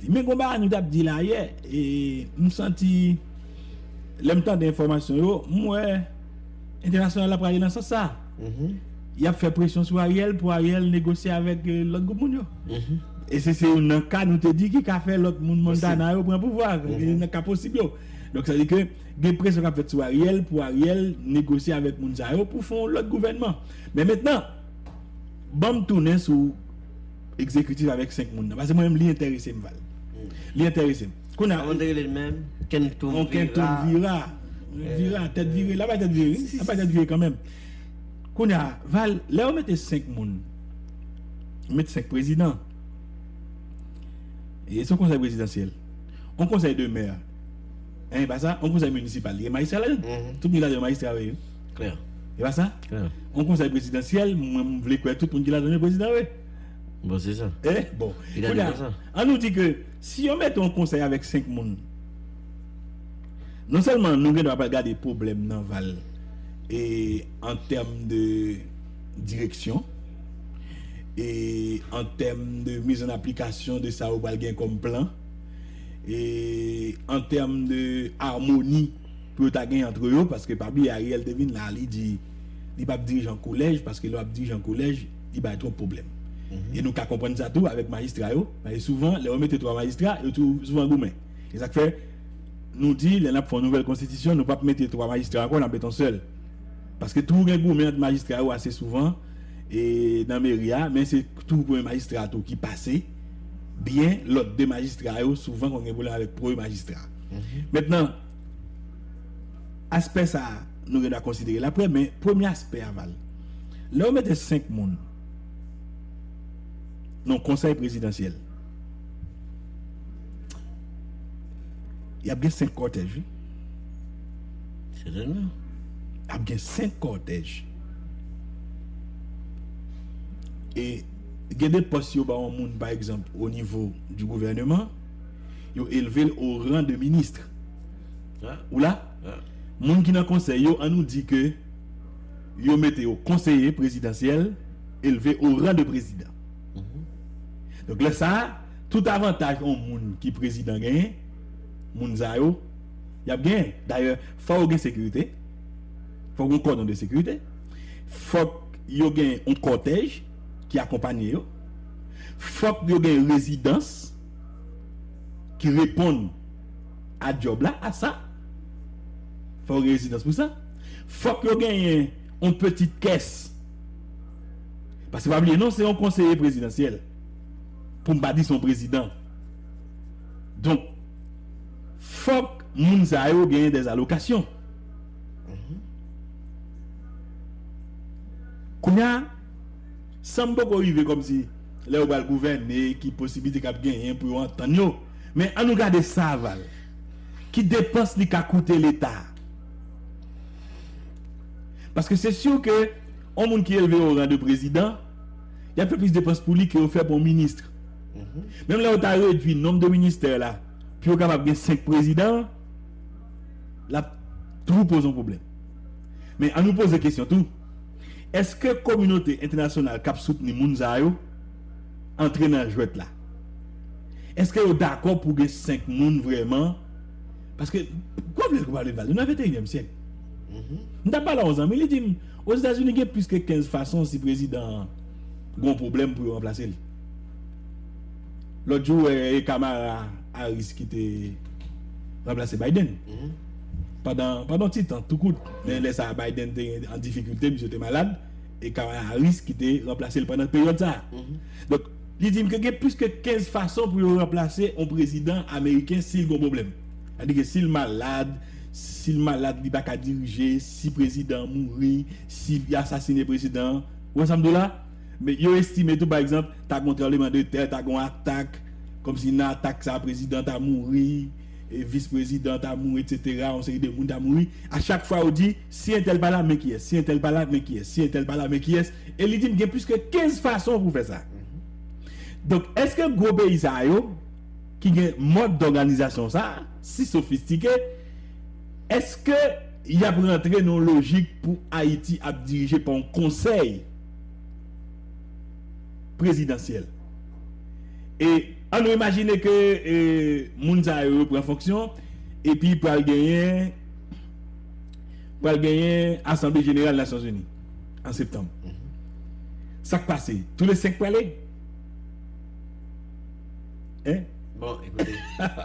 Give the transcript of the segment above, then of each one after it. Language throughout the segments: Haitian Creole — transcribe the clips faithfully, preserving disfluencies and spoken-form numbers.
Men gon bagay nou t ap di la yè, e m santi, lè m tande enfòmasyon yo, m wè entènasyonal la prale nan sans sa. Y ap fè presyon sou Ariel pou Ariel negosye avèk, eh, lòt gwoup moun yo. E se, se youn nan ka nou te di ki ka fè lòt moun Montana yo pran pouvwa, nan ka posib yo. Donk, sa di ke gen presyon k ap fèt sou Ariel pou Ariel negosye avèk moun sa yo pou fè yon lòt gouvènman. Men mentnan, ban m tounen sou egzekitif avèk senk moun nan. Paske mwen menm, li enterese m, Val. Li enterese m. Kounye a, kòman te rele l menm? Kentum Vira. Vira. Vira, tèt vire. L ap bay tèt vire, wi. L ap bay tèt vire kanmenm. Kounye a, Val, lè yo mete senk moun, yo mete senk prezidan, e se yon konsèy prezidansyèl, yon konsèy de mè, en, e pa sa, yon konsèy minisipal, li gen majistra ladan. Tout moun ki ladan yo majistra, wi. Klè. E pa sa? Klè. Yon konsèy prezidansyèl, mwen, m vle kwè tout moun ki ladan yo prezidan, wi. Bon, se sa. Eh, bon. Kounye a, an nou di ke si yo mete yon konsèy avèk senk moun, non sèlman nou gen dwa pral gade pwoblèm nan, Val, e an tèm de direksyon, e an tèm de miz an aplikasyon de sa yo pral gen kòm plan, e an tèm de amoni pou yo ta gen antre yo, paske pa bliye Ariel te vin la, li di li p ap dirije an kolèj, paske lè w ap dirije an kolèj, li bay twòp pwoblèm. E nou ka konprann sa tou avèk majistra yo, paske souvan, lè yo mete twa majistra, yo tou souvan goumen. E sa k fè, nou di, lè n ap fè yon nouvèl konstitisyon, nou p ap mete twa majistra ankò, n ap mete yon sèl. Paske toujou gen goumen ant majistra yo ase souvan, e nan meri a, men se toujou premye majistra a tou ki pase byen, lòt de majistra yo souvan konn gen pwoblèm avèk premye majistra. Mentnan, aspè sa a, nou gen dwa konsidere l apre, men premye aspè a, Val, lè yo mete senk moun nan yon konsèy prezidansyèl, y ap gen senk kòtèj, wi. Sètènman. Y ap gen senk kòtèj. E gen de pòs yo ba yon moun, pa egzanp, o nivo di gouvèneman, yo elve l o ran de minis. Ou la? Moun ki nan konsèy yo, an nou di ke yo mete yo konseye prezidansyèl, elve o ran de prezidan. Donk, lè sa a, tout avantaj yon moun ki prezidan genyen, moun sa yo, y ap genyen. Dayè, fò yo gen sekirite, fò gen yon kòdon de sekirite, fòk yo gen yon kòtèj ki akonpanye yo, fòk yo gen rezidans ki reponn a djòb la, a sa. Fò yo gen rezidans pou sa. Fòk yo genyen yon pitit kès. Paske pa bliye non, se yon konseye prezidansyèl. Pou m pa di se yon prezidan. Donk, fòk moun sa yo genyen dè alokasyon. Kounye a, san m poko rive kòmsi lè yo pral gouvène, ki posiblite k ap genyen pou yo antann yo. Men an nou gade sa, Val. Ki depans li ka koute Leta? Paske se si ke yon moun ki elve o ran de prezidan, y ap fè plis depans pou li ke yo fè pou yon minis. Menm lè yo ta redui nonb de ministè la, pou yo kapab gen senk prezidan, l ap toujou poze yon pwoblèm. Men an nou poze kesyon tou. Èske kominote entènasyonal k ap soutni moun sa yo antre nan jwèt la? Èske yo dakò pou gen senk moun vrèman? Paske, kwa vle, kwa vle, Val, nou nan venteyinyèm syèk. M t ap pale a yon zanmi, li di m, Ozetazini gen plis ke kenz fason si prezidan an gen yon pwoblèm pou yo ranplase l. Lòt jou, e, e Kamala Harris ki te ranplase Biden. Pandan, pandan yon ti tan, tou kout. Men lè sa a, Biden te an difikilte, misye te malad. E Kamala Harris ki te ranplase l pandan peryòd sa a. Donk, li di m ke gen plis ke kenz fason pou yo ranplase yon prezidan ameriken si l gen yon pwoblèm. Sa di ke si l malad, si l malad, li pa ka dirije, si prezidan an mouri, si y asasine prezidan an. Ou wè sa m di w la? Men yo estime tou, pa egzanp, ta gen yon tranblemanntè, ta gen yon atak, kòmsi nan atak sa a, prezidan ta mouri, e vis prezidan ta mouri, etsetera, yon seri de moun ta mouri. A chak fwa, yo di, si entèl pa la, men kiyès? Si entèl pa la, men kiyès? Si entèl pa la, men kiyès? E li di m gen plis ke kenz fason pou fè sa. Donk, èske gwo peyi sa yo, ki gen mòd dòganizasyon sa, si sofistike, èske y ap rantre nan yon lojik pou Ayiti ap dirije pa yon konsèy prezidansyèl? E An nou imajine ke e, moun sa yo pran fonksyon, epi pral genyen pral genyen Asanble Jeneral Nasyonzini an septanm. Sa k pase? Tou le senk prale? Hein? Bon, ekoute,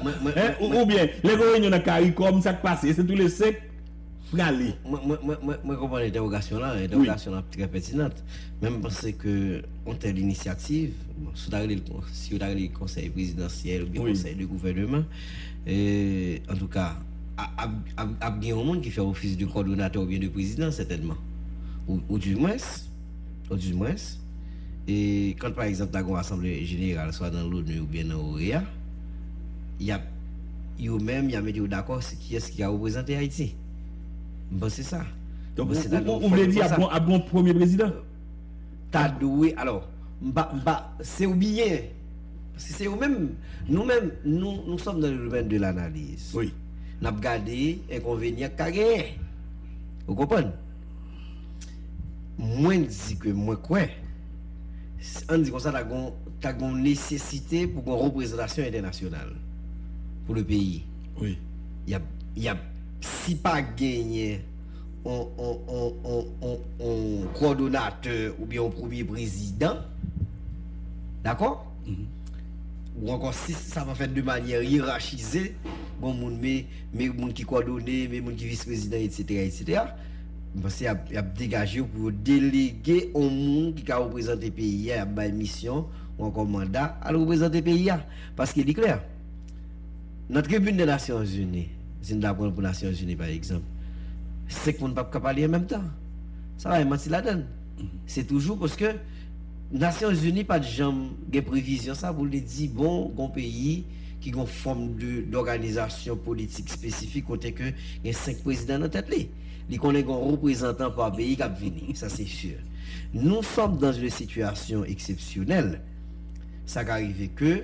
mwen, mwen, Hein? mwen, Ou, oubyen, lè gen reyinyon nan Karikòm, sa k pase? Se tou le senk prale. Mwen, mwen, mwen, mwen, mwen konprann entèwogasyon lan, entèwogasyon lan trè pètinan. Men mwen panse ke yon tèl inisyativ, bon, si w ta rele l kon- si w ta rele l konsèy prezidansyèl oubyen Wi. Konsèy de gouvènman, e, antouka, a- ap, ap, ap gen yon moun ki fè ofis de kòdonatè oubyen de prezidan, sètènman. Ou, ou dimwens, ou dimwens, e, kan pa egzanp ta gen yon asanble jeneral, swa nan Loni oubyen nan OEA, y ap, yo menm, y ap mete yo dakò si kiyès ki ka reprezante Ayiti. M panse sa. Donk, Mwen, ou, se ta ou, nou ou vle fòm di ap konsa. Gon, ap gon premye prezidan? Ta dwe, alò, m pa, m pa, se ou byen, se ou menm, nou menm, nou, nous sommes dans le domaine de l'analyse. Wi. N ap gade enkonvenyan k ka genyen. Ou konprann? Mwen di ke mwen kwè, s- ann di konsa, ta gon, ta gon nesesite pou gon reprezantasyon entènasyonal pou le peyi. Wi. Y ap, y ap, si pa genyen on, on, on, on, on, on kòdonatè oubyen on premye prezidan, dakò? Ou ankò si sa pa fèt de manyè yerachize, bon moun, men, men moun ki kòdone, men moun ki vis prezidan, etsetera, etsetera. M panse y ap, y ap degaje yo pou yo delege on moun ki ka reprezante peyi a, y ap bay misyon ou ankò manda al reprezante peyi a. Paske li klè, nan tribin de Nasyonzini, si n ta pran l pou Nasyonzini pa egzanp, senk moun p ap ka pale an menm tan. Sa pa gen manti ladan l. Se toujou paske Nasyonzini pa t janm gen previzyon sa pou l te di, bon, gon peyi ki gon fòm de, dòganizasyon politik espesifik kote ke gen senk prezidan nan tèt li. Li konnen gon reprezantan pa peyi k ap vini, sa se sûr. Nous sommes dans une situation exceptionnelle. Sa ka rive ke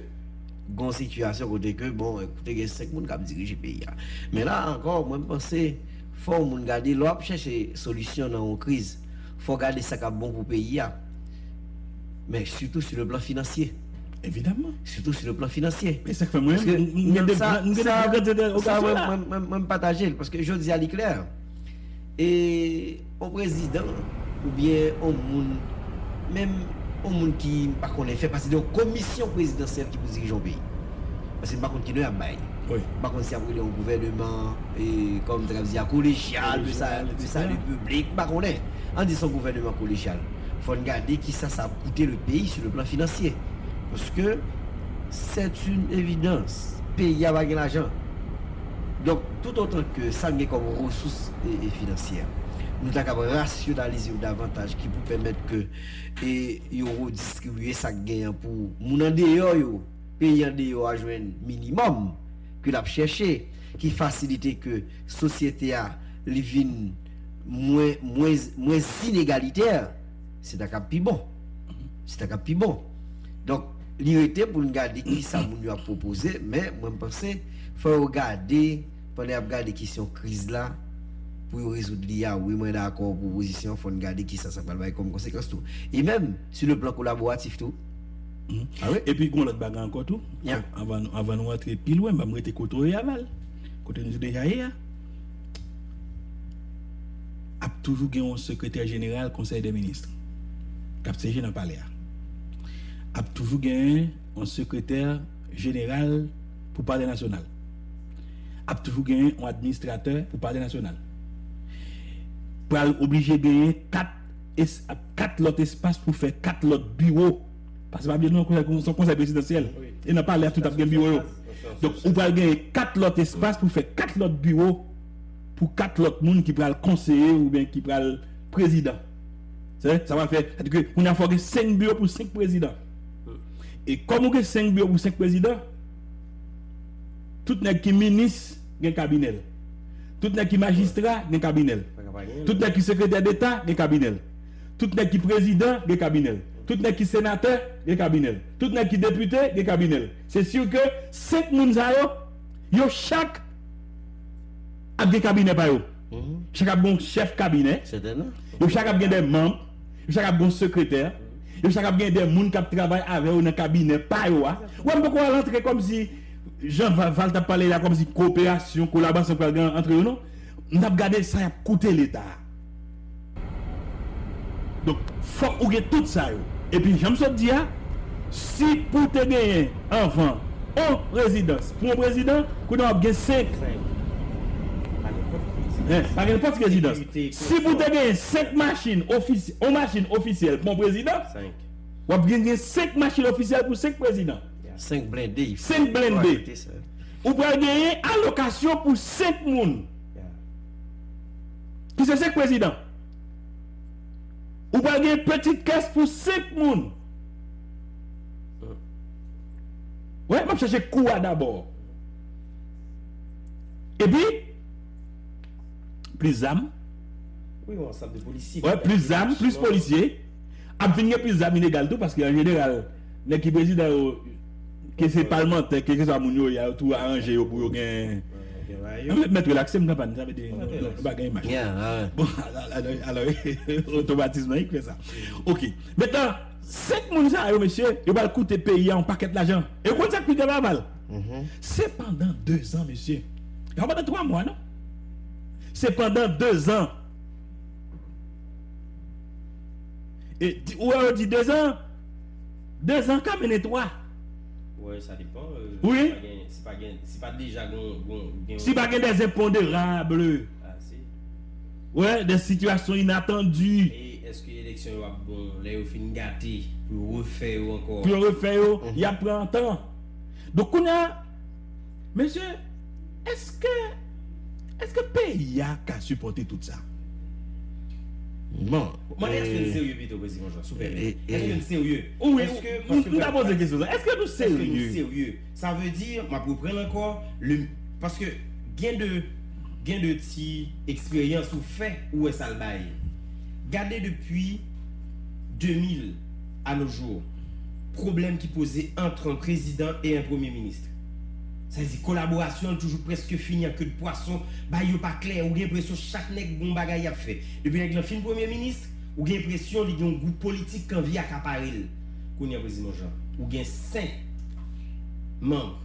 gon sitiyasyon kote ke, bon, ekoute, gen senk moun k ap dirije peyi a. Men la ankò, mwen m panse, fò yon moun gade, lè w ap chèche solisyon nan yon kriz, fò w gade sa k ap bon pou peyi a. Men sitou sou le plan finansye. Evidamman. Sitou sou le plan finansye. E sa k fè mwen, Paske m gen de sa, gran- m gen de sa, gran sa, entèwogasyon mwen, la. Mwen, mwen, mwen pataje l, paske jodi a li klè. E yon prezidan oubyen yon moun, menm yon moun ki m pa konnen fè pati de yon komisyon prezidansyèl ki pou dirije yon peyi. Paske m pa konn ki non y ap bay. Wi. M pa konn si y ap rele yon gouvèneman, e, kòm m ta kab di a, kolejyal, de sa, Kolejyal, de sa, etsetera. Le piblik, m pa konnen. Ann di se yon gouvèneman kolejyal. Fò n gade kisa sa ap koute le peyi sou le plan finansye. Paske c'est une évidence. Peyi a pa gen lajan. Donk, tout otan ke sa n gen kòm resous e, e finansyè, nou ta kab rasyonalize yo davantaj ki pou pèmèt ke e, yo redistribye sa k genyen pou moun andeyò yo, peyi andeyò a jwenn minimòm ke l ap chèche, ki fasilite ke sosyete a li vin mwen, mwen, mwen inegalitè, se ta kab pi bon. Se ta kab pi bon. Donk, li rete pou n gade kisa moun yo ap pwopoze, men mwen m panse fò yo gade, pandan y ap gade kesyon kriz la, pou yo rezoud li a, wi, mwen dakò, pwopozisyon, fò n gade kisa sa pral bay kòm konsekans tou. E menm, sou le plan kolaboratif tou. Mhm. Ah wi? Epi, gon lòt bagay ankò tou. Ya. Avan, nou- avan nou antre pi lwen, ban m rete kote w ye aval. Kote nou deja ye a. Ap toujou gen yon sekretè jeneral Konsèy dè Minis k ap siyeje nan palè a. Ap toujou gen yon sekretè jeneral pou palè nasyonal. Ap toujou gen yon administratè pou palè nasyonal. Pral oblije genyen kat, es, kat lòt espas pou fè kat lòt biwo. Paske pa bliye nou se yon konsèy prezidansyèl. E nan palè a tout ap gen biwo yo. Donk, ou pral genyen kat lòt espas pou fè kat lòt biwo pou kat lòt moun ki pral konseye oubyen ki pral prezidan. Se, sa pral fè, sètadi ke kounye a fò gen senk biwo pou senk prezidan. E kòm ou gen senk biwo pou senk prezidan, tout nèg ki minis gen kabinè l. Tout nèg ki majistra gen kabinè l. Tout nèg ki sekretè deta gen kabinè l. Tout nèg ki prezidan gen kabinè l. Tout nèg ki senatè gen kabinè l. Tout nèg ki depite gen kabinè l. Se si ke senk moun sa yo, yo chak ap gen kabinè pa yo. Chak ap gen yon chèf kabinè. Yo chak ap gen de manm. Yo chak ap gen yon sekretè. Yo chak ap gen de moun k ap travay avè yo nan kabinè pa yo a. Wè, m poko al antre kòmsi jan Val, Val t ap pale la, kòmsi koperasyon, kolaborasyon pral gen antre yo, non. M t ap gade sa y ap koute Leta a. Donk, fòk ou gen tout sa yo. Epi, jan m sot di a, si pou te genyen anvan on rezidans pou on prezidan, kounye a w ap gen senk. Pa nenpòt ki. Hein, pa gen nenpòt ki rezidans. Si pou te genyen senk machin ofisy-, on machin ofisyèl pou on prezidan, w ap gen, gen senk machin ofisyèl pou senk prezidan. Senk blende. Senk blende. Ou pral genyen alokasyon pou senk moun. Ki se senk prezidan. Ou pral gen pitit kès pou senk moun. Wi, m ap chache kou a dabò. Epi, plis zam. Wi, yon ansanm de polisye. Wi, plis zam, plis polisye. Ap vin gen plis zam ilegal tou, paske an jeneral, nèg ki prezidan yo, ke se palmantè, kèlkeswa moun yo ye a, yo tou aranje yo pou yo gen. Mèt relakse m kanpay, sa vle di nou pa gen imaj. Bon, alò, otomatisman, li fè sa. Ok. Mentnan, senk moun sa yo, mesye, yo pral koute peyi a yon pakèt lajan. E ou konn sa k pi grav, Val? Se pandan dezan, mesye. Se pa pandan twa mwa, non. Se pandan dezan. E, ou wè yo di dezan. Dezan ka mennen twa. Wi, sa depan. Wi. Si pa gen, si pa gen, si pa deja gon, gon, gen. Si pa gen des imponderable. Wi, des situations inattendues. E èske eleksyon yo ap bon lè yo fin gate pou yo refè yo ankò? Pou yo refè yo, y ap pran tan. Donk, kounye a, mesye, èske, èske peyi a ka sipòte tout sa? Bon, mande èske n serye pito, Prezidan Jean, si w pèmèt. Èske n serye? Wi, m ta poze kesyon sa. Èske nou serye? Sa vle di, m ap reprann ankò, le, paske gen de, gen de ti eksperyans ou fè, ou wè sa l bay. Gade depi de mil à nos jours, pwoblèm ki poze ant yon prezidan e yon premye minis. Sa vle di kolaborasyon an toujou prèske fini an ke de pwason, bagay yo pa klè, ou gen enpresyon chak nèg gen yon bagay y ap fè. Depi nèg lan fin premye minis, ou gen enpresyon li gen yon gwoup politik k anvi akapare l. Kounye a, Prezidan Jean, ou gen senk manm.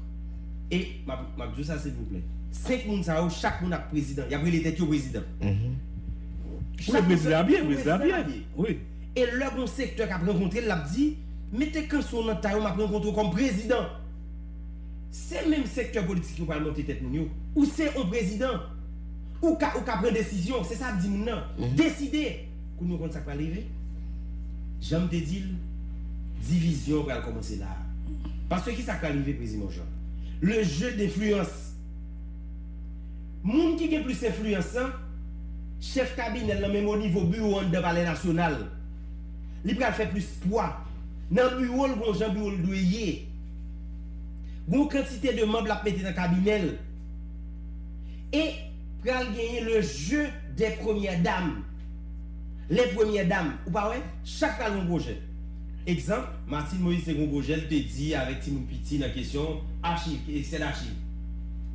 E m ap, m ap di w sa, silvouplè. Senk moun sa yo, chak moun ap prezidan. Y ap rele tèt yo prezidan. Wi, prezidan ap ye, prezidan ap ye. Wi. E lè gon sektè k ap rankontre l, l ap di, mete kanson nan tay ou, m ap rankontre w kòm prezidan. Se menm sektè politik yo pral monte tèt moun yo. Ou se yon prezidan. Ou ka, ou ka pran desizyon. Se sa ap di moun nan. Deside. Kounye a w konn sa k pral rive? Jan m te di l, divizyon pral kòmanse la a. Paske ki sa k pral rive, Prezidan Jean? Le jeu d'influence. Moun ki gen plis enfliyans lan, chèf kabinè l lan, menm o nivo biwo anndan Palè Nasyonal, li pral fè plis pwa. Nan biwo l, gon jan biwo l dwe ye. Gon kantite de manm l ap mete nan kabinè l. E pral genyen le jeu des premières dames. Les premières dames, ou pa wè? Chak pral gon pwojè. Egzanp, Martine Moïse te gon pwojè, l te di avèk timoun piti nan kesyon achiv, ekstrè dachiv.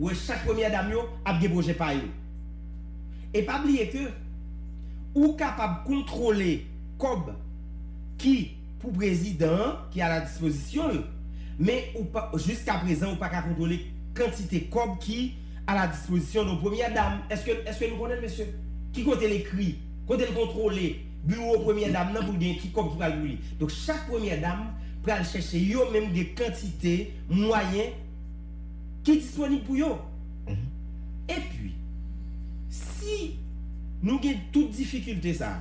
Ou wè, chak premyè dam yo ap gen pwojè pa yo. E pa bliye ke ou kapab kontwole kòb ki pou prezidan an, ki a la dispozisyon l, men ou pa, jiska prezan, ou pa ka kontwole kantite kòb ki a la dispozisyon de premyè dam. Èske, èske nou konnen l, mesye? Ki kote l ekri? Kote l kontwole biwo premyè dam nan pou l gen ki kòb ki pral pou li? Donk, chak premyè dam pral chèche yo menm gen kantite mwayen ki disponib pou yo. Epi, si nou gen tout difikilte sa a,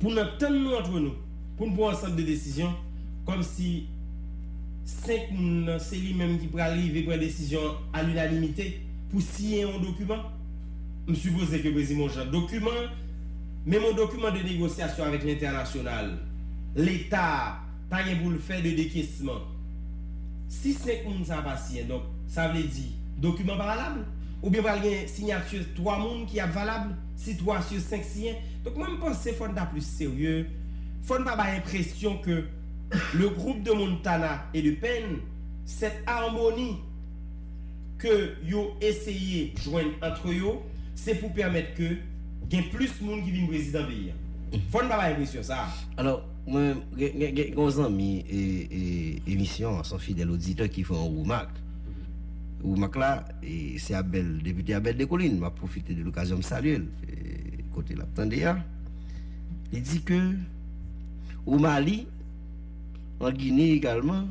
pou n antann nou antre nou, pou n pran ansanm de desizyon, kòmsi senk moun nan, se li menm ki pral rive pran desizyon a linanimite pou siyen yon dokiman? M sipoze ke Prezidan Jean, dokiman, menm yon dokiman de negosyasyon avèk lentènasyonal, Leta pa gen pou l fè de dekesman. Si senk moun sa pa siyen, donk, sa vle di dokiman pa valab? Oubyen pral gen siyati twa moun ki ap valab si twa sou senk siyen? Donk, mwen, m panse fò n ta plis serye. Fò n pa bay enpresyon ke le groupe de Montana et de Penn, cette harmonie ke yo eseye jwenn antre yo, se pou pèmèt ke gen plis moun ki vin prezidan peyi a. Fò n pa bay enpresyon sa a. Alò, Mwen, gen, gen, gen, gen yon zanmi e, e, emisyon an, se yon fidèl oditè ki fè yon remak. Remak la, e, se Abel, depite Abel Descollines. M ap pwofite de lokazyon m salye l, e, kote l ap tande a. Li di ke Omali, an Gine egalman,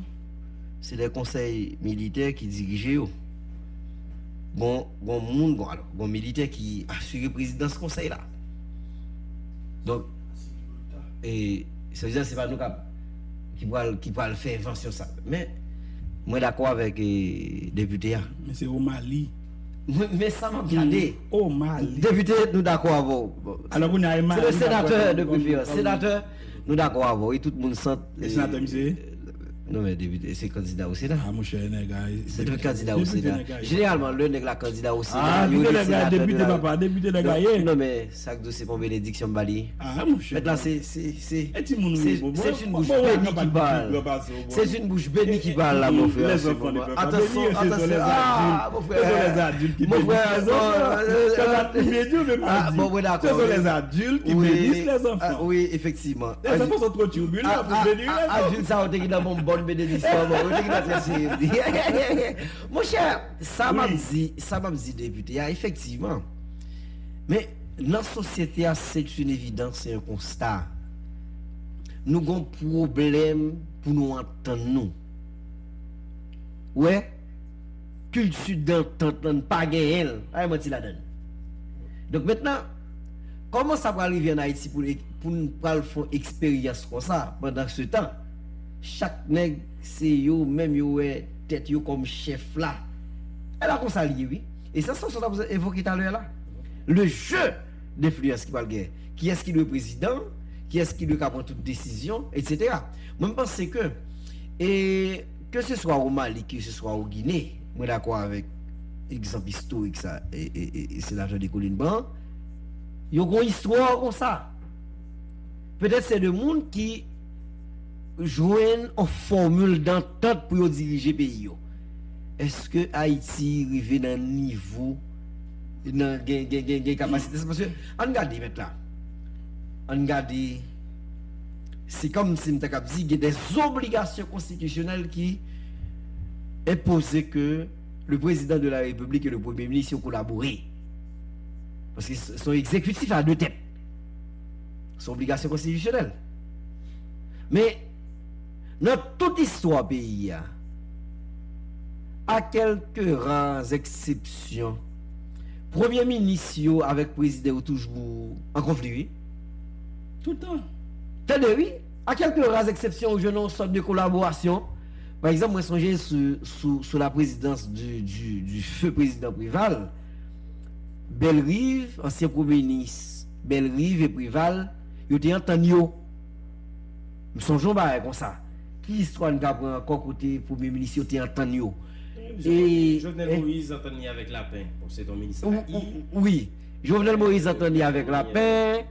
se de konsèy militè ki dirije yo. Gon, gon moun, gon, alò, gon militè ki asire prezidans konsèy la. Donk, e, sa vle di se pa nou k ap, ki pral, ki pral fè envansyon sa. Men, mwen dakò avèk, e, depite a. Men se Omali. Men, men sa m ap gade. Omali. Depite, nou dakò avè w. Alò, kounye a, e Mali, se le senatè de preferans. Senatè, nou dakò avè w. E tout moun sant. E senatè, misye? Non, men depite, se kandida o Sena. Ah, monchè, nèg la, se te kandida o Sena. Jeneralman, lè nèg la kandida o Sena, yo di senatè de la. Depite, papa, depite nèg la ye. Non, men sa k di w se pa yon benediksyon m ba li. Ah, monchè. Mèt la, se, se, se, e timoun ou ye, se une bouche bénie qui parle. C'est une bouche bénie qui parle là, mon frère, en ce moment. Attention, attention. Ah, mon frère. Mon frère, ah, bon, mwen dakò. Ce sont les adultes qui bénissent les enfants. Oui, effectivement. Les enfants sont trop turbulences pour bénir les enfants. Adilt sa yo te gen nan bon, bon benediksyon, bon, yo te gen nan trè serye. Monchè, sa m ap di, sa m ap di depite a, efektivman. Men, nan sosyete a, c'est une évidence, c'est un constat. Nou gon pwoblèm pou nou antann nou. Ou wè, kilti dantant lan, n pa genyen l. Pa gen manti ladan l. Donk, mentnan, kòman sa pral rive ann Ayiti pou, pou n pral fè yon eksperyans konsa, pandan se tan, chak nèg, se yo menm yo wè tèt yo kòm chèf la? E la konsa l ye, wi. E se sa w t ap evoke talè a la. Le jeu denfliyans ki pral gen. Kiyès ki dwe prezidan? Kiyès ki dwe ka pran tout desizyon, etsetera? Mwen, m panse ke, e, ke se swa o Mali, ke se swa o Gine, mwen dakò avèk egzanp istorik sa, e, e, e, e senatè Descollines ban, yo gon istwa konsa. Petèt se de moun ki jwenn yon fòmil dantant pou yo dirije peyi yo. Èske Ayiti rive nan nivo, nan gen, gen, gen, gen kapasite sa? Paske, ann gade, mèt la. Ann gade, se kòmsi m ta kab di, gen des obligations constitutionnelles ki enpoze ke le président de la République et le Premier ministre yo kolabore. Paske se, se yon egzekitif a de tèt. Se yon obligasyon konstitisyonèl. Men, nan tout istwa peyi a, a kèlke ra eksepsyon, premye minis yo avèk prezidan yo toujou an konfli, wi. Toutan. Tande, wi. A kèlke ra eksepsyon, ou jwenn yon sòt de kolaborasyon. Pa egzanp, mwen sonje sou, sou, sou la présidence du, du, du feu prézidan Préval, Bellerive, ansyen premye minis, Bellerive e Préval, yo te antann yo. M sonje yon bagay konsa. Ki istwa n ka pran ankò kote premye minis yo te antann yo? E, Jovenel Moïse antann li avèk Lapen. Bon, se te yon minis a I. Wi. Jovenel Moïse antann li avèk Lapen.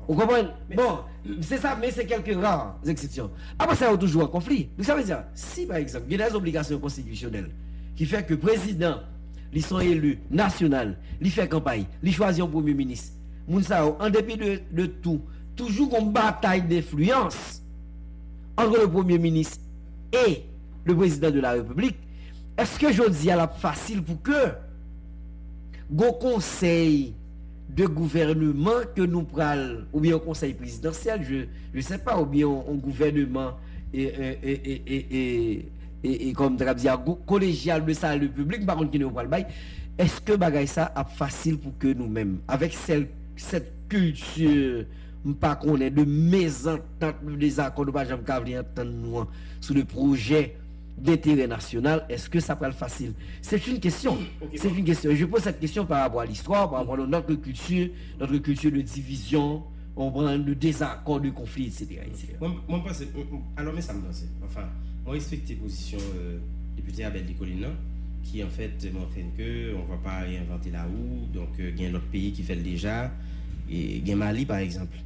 Ou konprann? Bon, se sa, men se kèlke ra eksepsyon. Apre sa, yo toujou an konfli. Donk, sa vle di, si, pa egzanp, gen des obligations constitutionnelles ki fè ke prezidan, li se yon eli nasyonal, li fè kanpay, li chwazi yon premye minis, moun sa yo, an depi de, de tou, toujou gon batay denfliyans entre le Premier ministre et le président de la République, èske jodi a l ap fasil pou ke gon konsèy de gouvènman ke nou pral, oubyen yon konsèy prezidansyèl, je, je sais pas, oubyen yon, yon gouvènman, e, e, e, e, e, e, e, e, kòm ta ap di a, go-, kolejyal de salut public, m pa konn ki non yo pral bay, èske bagay sa ap fasil pou ke nou menm, avèk sèl, sèt kilti m pa konnen, de mezantant, de dezakò, nou pa janm ka vle antann nou an sou de pwojè denterè nasyonal, èske sa pral fasil? C'est une question. C'est une question. Et je pose cette question par rapport à l'histoire, par rapport à notre culture, notre culture de division, on prend de désaccord, de conflit, et cetera, et cetera. Mwen, mwen panse, m, m, alò, men sa m panse. Anfen, mwen respekte pozisyon, euh, depite Abel Descollines nan, ki, an fèt, montre n ke on va pa reyennvante la wou, donk, euh, gen lòt peyi ki fè l deja, e gen Mali, pa egzanp.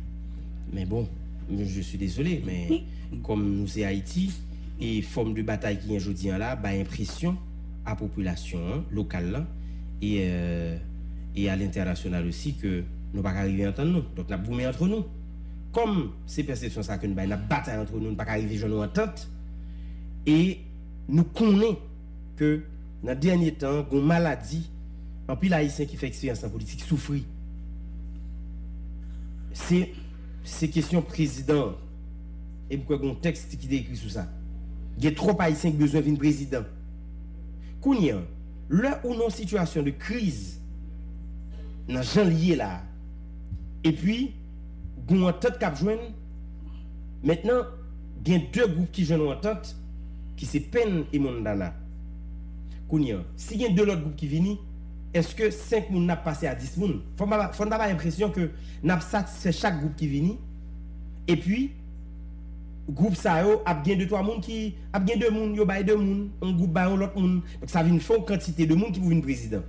Men bon, je suis désolé, men kòm nou se Ayiti, e fòm de batay ki gen jodi an la, bay enpresyon a popilasyon an, lokal lan, e, euh, e a lentènasyonal osi, ke nou pa ka rive antann nou. Donk, n ap goumen antre nou. Kòm se pèsepsyon sa ke nou bay, n ap batay antre nou, nou pa ka rive jwenn yon antant. E nou konnen ke nan dènye tan, gon maladi, anpil Ayisyen ki fè eksperyans nan politik soufri. Se, se kesyon prezidan an. E m kwè gon tèks ki te ekri sou sa. Gen twòp Ayisyen ki bezwen vin prezidan. Kounye a, lè ou nan yon sitiyasyon de kriz, nan jan l ye la, epi gon antant k ap jwenn, mentnan, gen de gwoup ki jwenn yon antant, ki se Penn e Montana. Kounye a, si gen de lòt gwoup ki vini, èske senk moun n ap pase a dis moun? Fò n pa, fò n pa bay enpresyon ke n ap satisfè chak gwoup ki vini, epi gwoup sa yo ap gen de twa moun ki, ap gen de moun, yo bay de moun, yon gwoup bay yon lòt moun. Donk sa vin fè yon kantite de moun ki pou vin prezidan.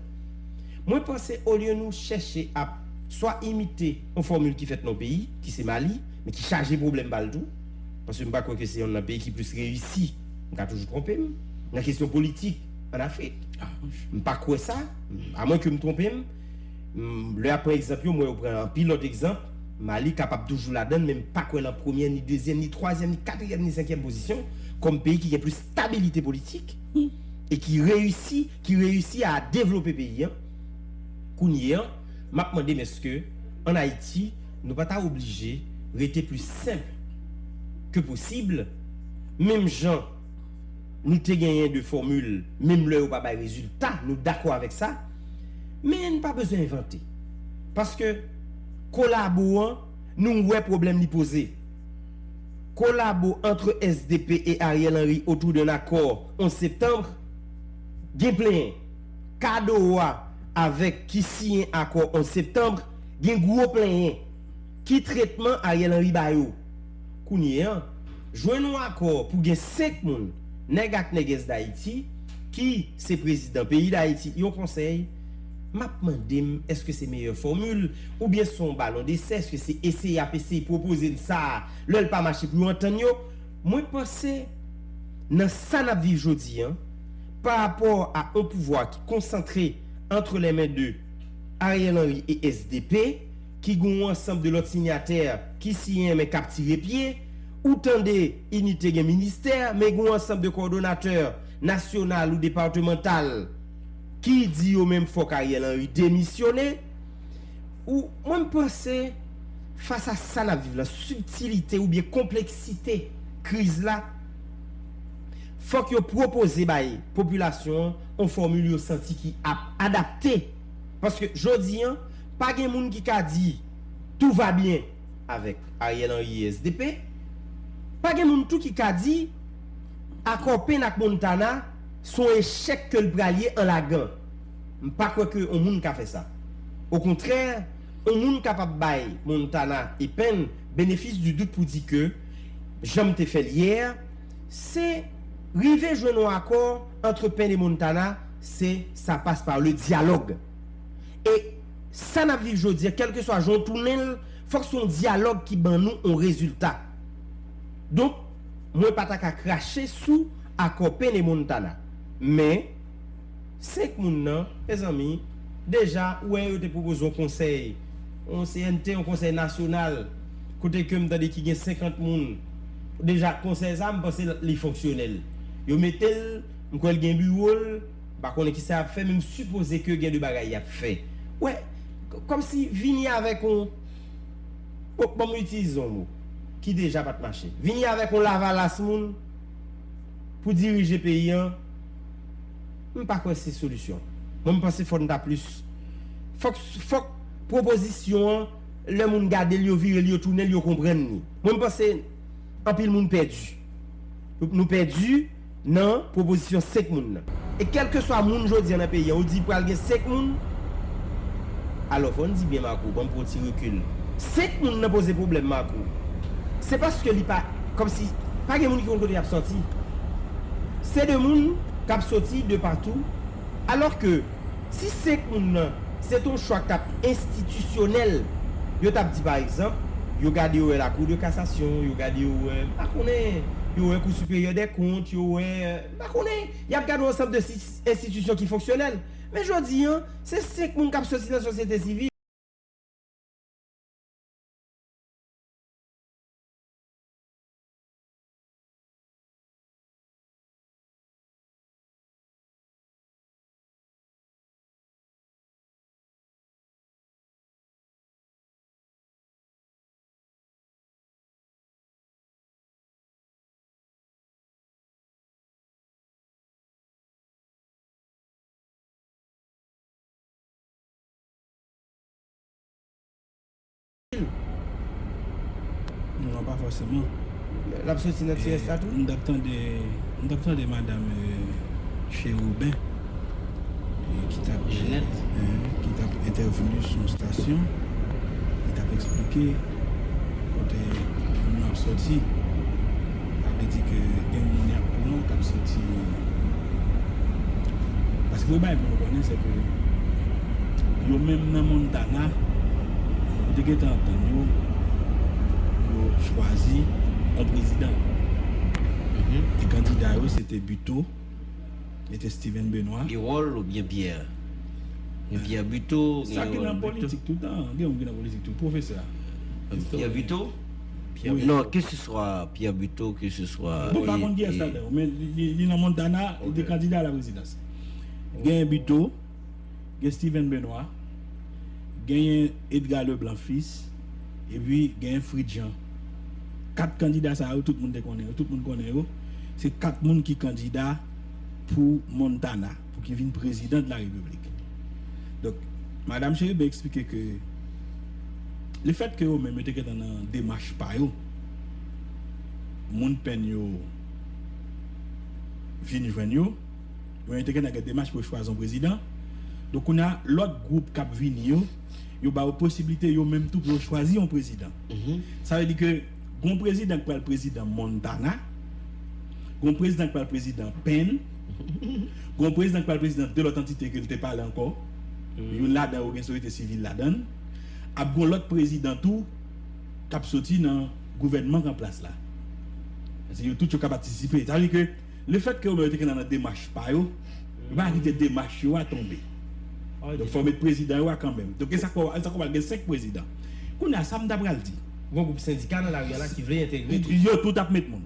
Mwen panse olye nou chèche ap swa imite yon fòmil ki fèt nan yon peyi, ki se Mali, men ki chaje pwoblèm pa l tou, paske m pa kwè ke se yonn nan peyi ki plis reyisi, m ka toujou twonpe m, nan kesyon politik ann Afrik. M pa kwè sa, amwen ke m twonpe m. M, lè y ap pran egzanp yo, m wè yo pran anpil lòt egzanp. Mali kapab toujou ladan l, men m pa kwè l an premyè, ni dezyèm, ni twazyèm, ni katriyèm, ni senkyèm pozisyon, kòm peyi ki gen plis stabilite politik e ki reyisi, ki reyisi a devlope peyi a. Kounye a, m ap mande m èske, ann Ayiti, nou pa ta oblije rete pli senp ke posib, menm jan nou te genyen de fòmil, menm lè yo pa bay rezilta, nou dakò avèk sa, men n pa bezwen envante. Paske kolabo an, nou wè pwoblèm li poze. Kolabo entre S D P et Ariel Henry autour d'un accord onze septembre, gen plenyen. Kadoa avèk ki siyen akò onze septanm, gen gwo plenyen. Ki tretman Ariel Henry ba yo? Kounye a, jwenn yon akò pou gen senk moun, nèg ak nègès Dayiti, ki se prezidan peyi Dayiti, yon konsèy, m ap mande m, èske se meyè fòmil, oubyen se yon balon desè, èske se eseye ap eseye pwopoze n sa a, lè l pa mache pou yo antann yo? Mwen panse, nan sa n ap viv jodi a, pa rapò a yon pouvwa ki konsantre entre les mains de Ariel Henry e S D P, ki gen yon ansanm de lòt sinyatè ki siyen men k ap tire pye, ou tande Inite gen ministè, men gen yon ansanm de kowòdonatè nasyonal ou depatmantal ki di yo menm fòk Ariel Henry demisyone. Ou, mwen, m panse, fas a sa n ap viv la, sibtilite oubyen konpleksite kriz la, fòk yo pwopoze bay popilasyon an yon fòmil yo santi ki ap adapte. Paske jodi a, pa gen moun ki ka di tout va bien avèk Ariel Henry e S D P. Pa gen moun tou ki ka di akò Penn ak Montana se yon echèk ke l pral ye an lagan. M pa kwè ke yon moun ka fè sa. Okontrè, yon moun kapab bay Montana e Penn benefis di dout pou di ke, jan m te fè l yè, se rive jwenn yon akò entre Penn e Montana, se ça passe par le dialogue. E sa n ap viv jodi a, kèlkeswa jan w tounen l, fòk se yon dyalòg ki ban nou yon rezilta. Donk, mwen pa ta ka krache sou akò Penn e Montana. Men, senk moun nan, mezanmi, deja, ou wè yo te pwopoze yon konsèy, yon C N T, yon konsèy nasyonal, kote ke m tande ki gen senkant moun. Deja, konsèy sa, m panse li fonksyonèl. Yo mete l, m kwè l gen biwo l, m pa konnen kisa y ap fè, men m sipoze ke gen de bagay y ap fè. Wè, k-, kòmsi vini avèk yon, bon, ban m itilize yon mo ki deja pa t mache. Vini avèk yon lavalas moun pou dirije peyi a, m pa kwè se solisyon. Mwen, m panse fò n ta plis, fòk, fòk pwopozisyon an, lè moun gade l, yo vire l, yo tounen l, yo konprann li. Mwen, m panse anpil moun pèdi. Nou, nou pèdi nan pwopozisyon senk moun nan. E kèlkeswa moun jodi a nan peyi a, ou di pral gen senk moun, alò, fò n di byen, Marco, ban m pran yon ti rekil. Senk moun nan poze pwoblèm, Marco. Se paske li pa, kòmsi, pa gen moun ki konn kote y ap sòti. Se de moun k ap soti de patou, alò ke si senk moun nan, se t on chwa k t ap enstitisyonèl, yo t ap di, pa egzanp, yo gade, yo wè Lakou de Kasasyon, yo gade, yo wè, m pa konnen, yo wè Kou Siperyè dè Kont, yo wè, m pa konnen, y ap gade yon ansanm de si-, enstitisyon ki fonksyonèl. Men jodi a, se senk moun k ap soti nan sosyete sivil. Non, pa fòseman. L ap soti nan ti rès la tou? M t ap tande, m t ap tande madanm Cherubin, ki t ap, ki t ap entèvni sou yon stasyon, li t ap eksplike kote moun yo ap soti. Sa vle di ke gen moun y ap pran k ap soti. Paske yon bagay pou nou konnen, se ke yo menm nan Montana, yo te gentan antann yo pou yo chwazi yon prezidan. E kandida yo, se te Buteau, e te Steven Benoît. Li wòl oubyen Pierre? Gen Pierre Buteau, gen Sa ki nan politik toutan, gen yon ki nan politik tou, pwofesè. Pierre Buteau? Non, keseswa Pierre Buteau, keseswa. Bon, pa konn kiyès ladan yo, men li nan Montana, li te kandida a la prezidans. Genyen Buteau, gen Steven Benoît, genyen Edgar Leblanc Fils, epi genyen Fritz Jean. Kat kandida sa yo, tout moun te konnen yo, tout moun konnen yo. Se kat moun ki kandida pou Montana, pou ki vin prezidan de la repiblik. Donk, madanm Cherubin eksplike ke lefèt ke yo menm yo te gentan nan demach pa yo, moun Penn yo vin jwenn yo, yo te gentan gen demach pou yo chwazi yon prezidan. Donk, kounye a, lòt gwoup k ap vini yo, yo ba yo posiblite yo menm tou pou yo chwazi yon prezidan. Sa vle di ke gon prezidan k pral prezidan Montana, gon prezidan k pral prezidan Penn, gon prezidan k pral prezidan de lòt antite ke l te pale ankò. Youn ladan yo gen sosyete sivil ladan l. Ap gon lòt prezidan tou k ap soti nan gouvènman k an plas la. Paske yo tout yo ka patisipe. Sa vle di ke lefèt ke yo menm yo te gentan nan demach pa yo, yo pa ka kite demach yo a tonbe. Donk fò yo met prezidan yo a kanmenm. Donk e sa k fè w, e sa k fè w pral gen senk prezidan. Kounye a, sa m ta pral di. Gon gwoup sendika nan lari a la ki vle entegre tout. Yo tout ap met moun.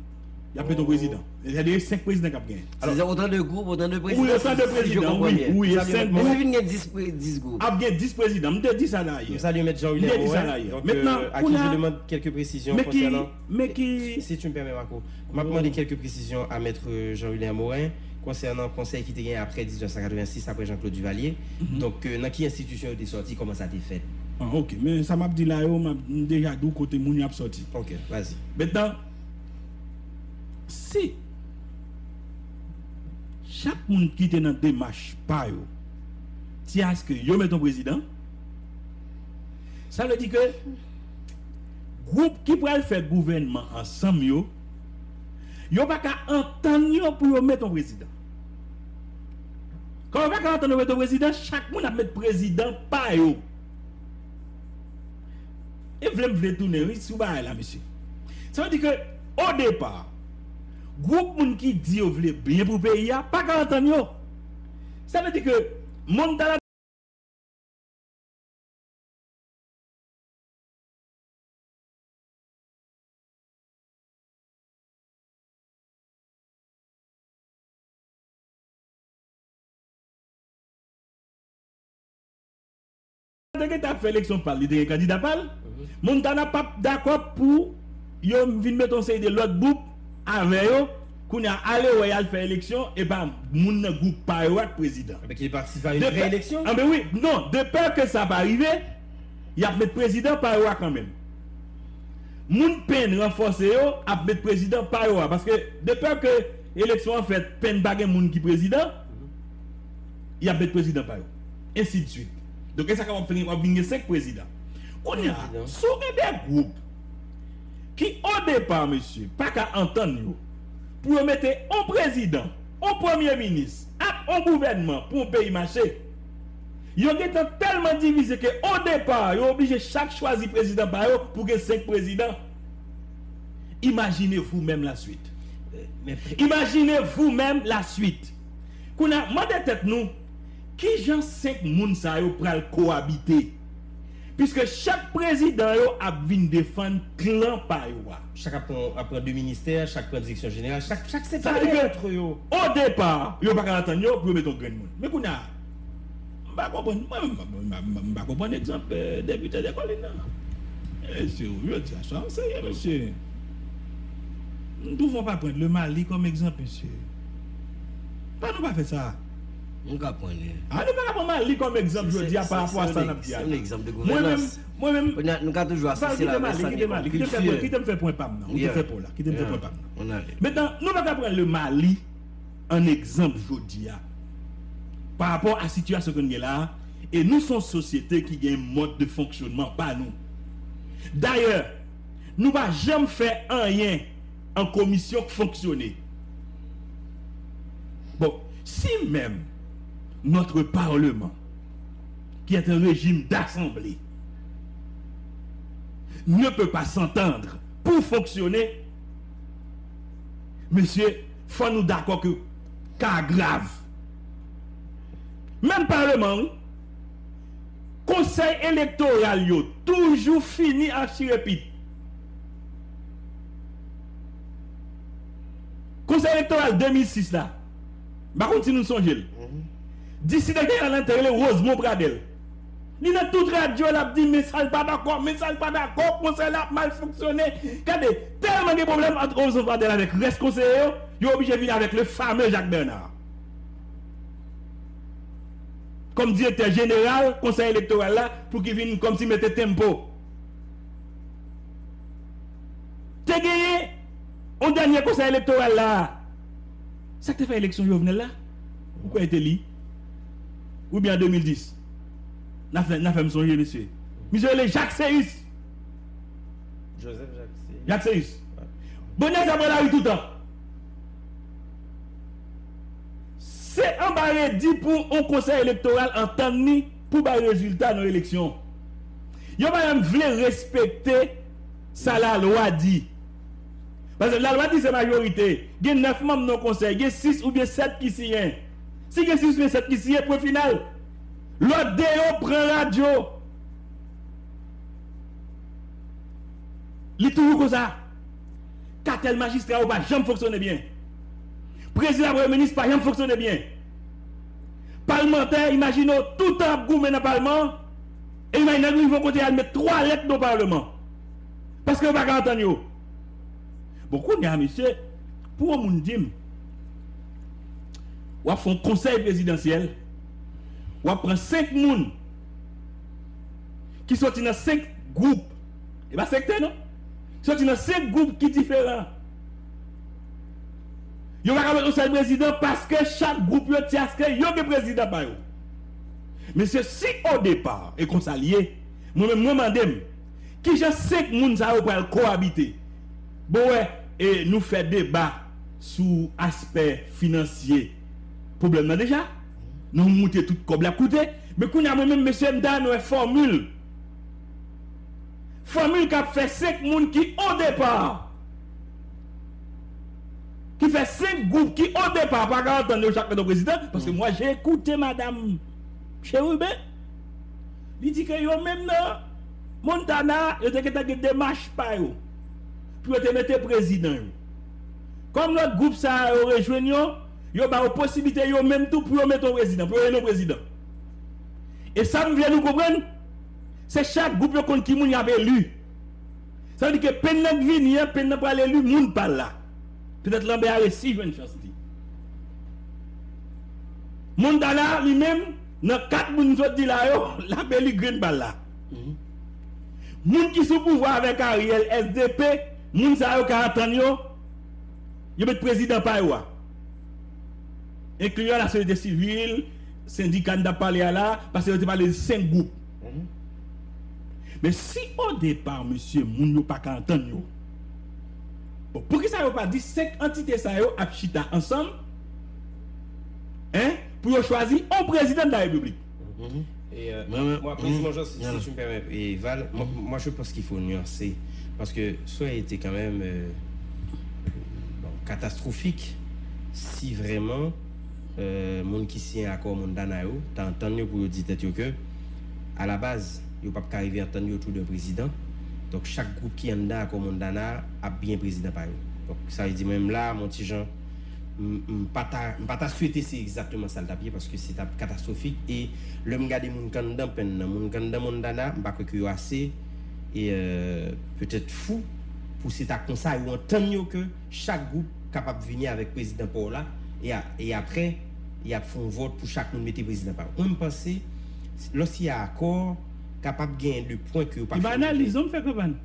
Y ap met yon prezidan. Sètadi senk prezidan k ap genyen. Se otan de gwoup, otan de prezidan. Wi, otan de prezidan, wi, wi, e senk gwoup. Si vin gen dis, dis gwoup. Ap gen dis prezidan. M te di sa dayè. M salye Mèt Jean William Morin. M te di sa dayè. Mentnan, kounye a, men ki, men ki, si tu me permets, Marco, m ap mande kèlke presizyon a Mèt Jean William Morin konsènan konsèy ki te genyen apre diznèf san katrevensis, apre Jean Claude Duvalier. Donk, nan ki enstitisyon yo te sòti, kòman sa te fèt? Ah, ok. Men sa m ap di la yo, m ap, m deja di w kote moun yo ap sòti. Ok, vas-y. Mentnan, si chak moun ki te nan demach pa yo ti aske yo met yon prezidan, sa vle di ke gwoup ki pral fè gouvènman ansanm yo, yo pa ka antann yo pou yo met yon prezidan. Kòm yo pa ka antann yo met yon prezidan, chak moun ap met prezidan pa yo. E vle m vle tounen wi sou bagay la, mesye. Sa vle di ke, o depa, gwoup moun ki di yo vle byen pou peyi a pa ka antann yo. Sa vle di ke Montana te gentan ap fè eleksyon pa l, li te gen kandida pa l. Montana p ap dakò pou yo vin met yon seri de lòt gwoup avè yo. Kounye a, ale wè y al fè eleksyon, e pa moun nan gwoup pa yo a k prezidan. Ebyen ki te patisipe a yon vrè eleksyon? Anben wi, non, de pè ke sa pa rive, y ap met prezidan pa yo a kanmenm. Moun Penn ranfòse yo ap met prezidan pa yo a, paske de pè ke eleksyon an fèt, Penn pa gen moun ki prezidan, y ap met prezidan pa yo. Ensidswit. Donk, e sa k ap fini, w ap vin gen senk prezidan. Kounye a, si w gen de gwoup ki, o depa, mesye, pa ka antann yo pou yo mete yon prezidan, yon premye minis ak yon gouvènman pou yon peyi mache, yo gentan tèlman divize ke, o depa, yo oblije chak chwazi prezidan pa yo pou gen senk prezidan. Imaginez vous-même la suite. Imaginez vous-même la suite. Kounye a, mande tèt nou, kijan senk moun sa yo pral kowabite? Piske chak prezidan yo ap vin defann klan pa yo a. Chak ap pran, ap pran de ministè, chak pran direksyon jeneral, chak, chak separe antre yo. O depa, yo pa ka antann yo pou yo mete yon grenn moun. Men kounye a, m pa konprann, mwen, m, m, m, m pa konprann egzanp, eh, depite Dekolin nan. Mesye, jodi a swa, serye, mesye. M twouve w pa pran le Mali kòm egzanp, mesye. Pa nou pa fè sa. M ka pran li. Ah, nou pa ka pran Mali kòm egzanp jodi a pa rapò a sa n ap di a. Se yon egzanp de gouvènans. Mwen menm, Kounye a, nou ka toujou Val, asosye l kite avèk Mali, sa kite gen Mali, kòm kite m fè pwen, kilti. kite m fè pwen pa m nan. Ou te fè pwen la, kite m fè pwen pa m nan. Ann ale. Mentnan, nou pa ka pran le Mali an egzanp jodi a. Pa rapò a sitiyasyon ke n gen la a, e nou se yon sosyete ki gen mòd de fonksyonman pa nou. Dayè, nou pa janm fè anyen an komisyon k fonksyone. Bon, si menm notre Parlement, qui est un régime d'assemblée, ne peut pas s'entendre pour fonctionner, mesye, fò nou dakò ke ka grav. Menm Palman, wi, konsèy elektoral yo toujou fini achirepit. Konsèy elektoral de mil sis la, m pa konn si nou sonje l. Disidan jeneral lan te rele Rosemond Pradel. Li nan tout radyo, l ap di men sa l pa dakò, men sa l pa dakò, konsèy la ap mal fonksyone. Gade, tèlman gen pwoblèm ant Rosemond Pradel avèk rès konseye yo, yo oblije vin avèk le fameux Jacques Bernard kòm direktè jeneral konsèy elektoral la pou ki vin kòmsi mete tempo. Te genyen yon dènye konsèy elektoral la. Sa k te fè eleksyon Jovenel la? Ou kwè e te li? Oubyen an de mil dis? N a fè, n a fè m sonje, mesye. Misye rele Jacques Séus. Joseph Jacques Séus. Jacques Séus. Bonè sa pran lari toutan. Se anba redi pou yon konsèy elektoral antann li pou bay rezilta nan eleksyon. Yo pa menm vle respekte sa lalwa di. Paske lalwa di se majorite. Gen nèf manm nan konsèy, gen sis oubyen sèt ki siyen. Si gen sis oubyen sèt ki siyen, pwen final. Lòt de yo pran radyo. Li toujou konsa. Katèl majistra yo pa janm fonksyone byen. Prezidan premye minis pa janm fonksyone byen. Palmantè, imajine w, toutan ap goumen nan palman an, e imajine w rive yon kote y al met twa lèt nan palman. Paske yo pa ka antann yo. Bon, kounye a, mesye, pou yon moun di m, w ap fè yon konsèy prezidansyèl, w ap pran senk moun ki soti nan senk gwoup, e pa sektè non, ki soti nan senk gwoup ki diferan. Yo pa ka met yon sèl prezidan paske chak gwoup yo tyaske yo gen prezidan pa yo. Mesye, si o depa, e konsa l ye, mwen menm mwen mande m, kijan senk moun sa yo pral kowabite? Bon, wè, e nou fè deba sou aspè finansye pwoblèm nan deja. Nou moute tout kòb la koute. Men kounye a mwen menm, mesye, m ta renmen wè fòmil. Fòmil k ap fè senk moun ki o depa, ki fè senk gwoup ki o depa pa ka antann yo chak mete yon prezidan, paske mwa j'ai écouté madam Chérubin, li di ke yo menm nan Montana, yo te gentan gen demach pa yo pou yo te mete prezidan yo. Kòm lòt gwoup sa a yo rejwenn yo, yo ba yo posiblite yo menm tou pou yo mete yon prezidan, pou yo eli yon prezidan. E sa m vle nou konprann, se chak gwoup yo konn ki moun y ap eli. Sa vle di ke penn nan k vini an, penn nan pral eli moun pa l la. Petèt Lanbè a resi jwenn chans li. Montana, li menm, nan kat moun m sot di la yo, l ap eli grenn pa l la. Moun ki sou pouvwa avèk Ariel, S D P, moun sa yo ka antann yo, yo met prezidan pa yo a. Enkli lasosyete sivil, sendika n t ap pale a la, paske yo te pale de senk gwoup. Men si o depa, mesye, moun yo pa ka antann yo, bon, poukisa yo pa di senk antite sa yo ap chita ansanm, en, pou yo chwazi yon prezidan de la repiblik? Et euh, moi, précisément, si, si tu me permets, et Val, moi, moi, je pense qu'il faut nuancer. Parce que ça a été quand même euh, bon, catastrophique si vraiment euh, moun ki siyen akò Montana yo ta antann yo pou yo di tèt yo ke a la baz yo p ap ka rive antann yo tou de prezidan. Donk chak gwoup ki anndan akò Montana ap byen prezidan pa yo. Donk sa vle di mwen menm la, m on ti jan m m pa ta m pa ta swete se egzakteman sa l t ap ye paske se t ap katastwofik e lè m gade moun k anndan penn nan, moun k anndan Montana, m pa kwè ke yo ase e euh, petèt fou pou se ta konsa yo antann yo ke chak gwoup kapab vini avèk prezidan pa w la e, a, e apre y ap fè yon vòt pou chak moun mete prezidan pa yo. Mwen, m panse, lòske y a akò, kapab genyen de pwen ke yo pa fin rive. Analiz, non, m fè kanpann.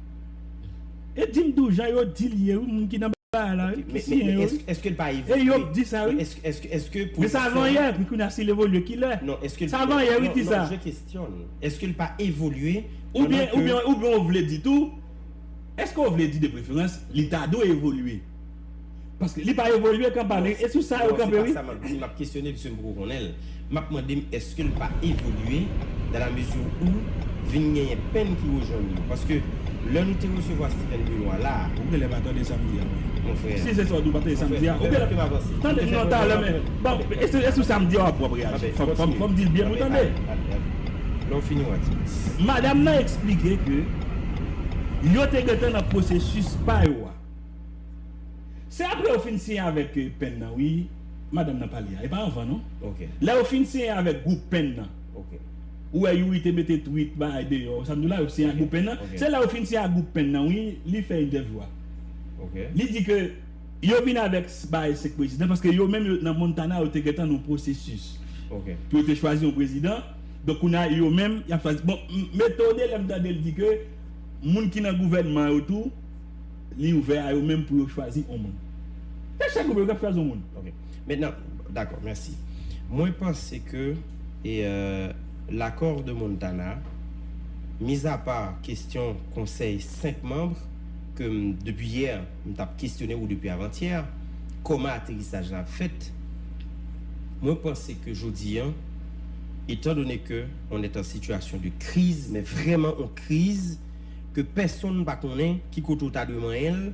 E di m tou, jan yo di l ye, wi, moun ki nan bagay la, wi, ki siyen yo, wi. Èske l pa evolye? E yo k di sa, wi. Men sa avan yè, pi kounye a si l evolye, kilè? Sa avan yè, wi, di sa. Èske l pa evolye? Oubyen, oubyen, oubyen w vle di tou, èske w vle di de preferans, li ta dwe evolye? Paske li pa evolye kanpann, e sou sa yo kanpe, wi. Non, se pa sa m ap di, m ap kesyone, pise m poko konnen l. M ap mande m, èske l pa evolye dans la mesure où vin genyen pèn ki rejwenn yo? Paske lè nou te resevwa Steven Benoît la. Ou genlè pa tande sa m di a, wi. Mon frè. Si se sa w di, ou pa tande sa m di a. Ou genlè pa tande, non, talè, men. Bon, e sou sa m di a w ap reyaji. Fò m di l byen pou tande. Lè w fini, w a di. Madanm nan eksplike ke yo te gentan nan pwosesis pa yo a. Se apre yo fin siyen avèk, eh, pèn nan, wi, madanm nan pale a. E pa anvan, non? Lè yo fin siyen avèk gwoup pèn nan, ou wè Youri te mete tweet, bagay deyò, sa m di w la, yo siyen ak gwoup pèn nan. Se lè yo fin siyen ak gwoup pèn nan, wi, li fè entèvyou a. Li di ke yo vin avèk s-, bagay senk prezidan, paske yo menm, yo, nan Montana, yo te gentan nan yon pwosesis pou yo te chwazi yon prezidan. Donk, kounye a, yo menm, y ap chwazi. Bon, m-, m etone lè m tande l di ke moun ki nan gouvènman yo tou, li ouvè a yo menm pou yo chwazi yon moun. Se chak gwoup yo k ap chwazi yon moun. Ok. Maintenant, d'accord, merci. Mwen panse ke, e, euh, l'accord de Montana, mis à part kestyon konsèy senk manm, ke m, depi yè, m t ap kesyone ou depi avantyè, kòman aterisaj la ap fèt, mwen panse ke jodi an, étant donné que on est en situation de crise, men vrèman yon kriz, ke pèsonn pa konnen ki kote w ta dwe manyen l,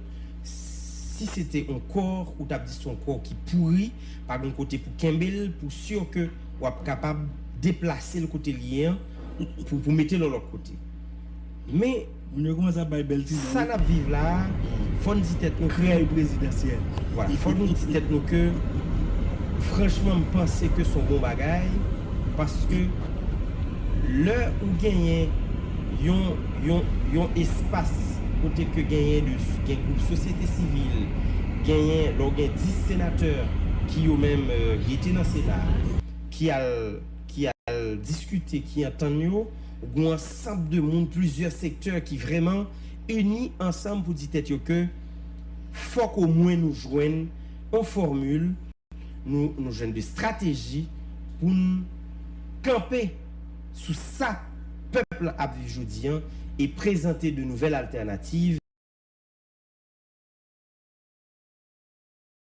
si se te yon kò, ou t ap di se yon kò ki pouri, pa gen kote pou kenbe l, pou si ke w ap kapab deplase l kote l ye an, pou, pou mete l yon lòt kote. Men, moun yo kòmanse ap bay bèl ti non, sa n ap viv la a, fò n di tèt nou ke, krèy prezidansyèl. Vwala, fò nou di tèt nou ke, franchman, m panse ke se yon bon bagay, paske lè ou genyen yon, yon, yon espas kote ke genyen de, gen gwoup sosyete sivil, genyen, lè w gen dis senatè ki yo menm, euh, rete nan Sena a, ki al, ki al diskite, ki antann yo, ou gen yon ansanm de moun, plizyè sektè ki vrèman ini ansanm pou di tèt yo ke fòk omwen nou jwenn yon fòmil, nou, nou jwenn de strateji pou n kanpe sou sa pèp la ap viv jodi an e prezante de nouvèl altènativ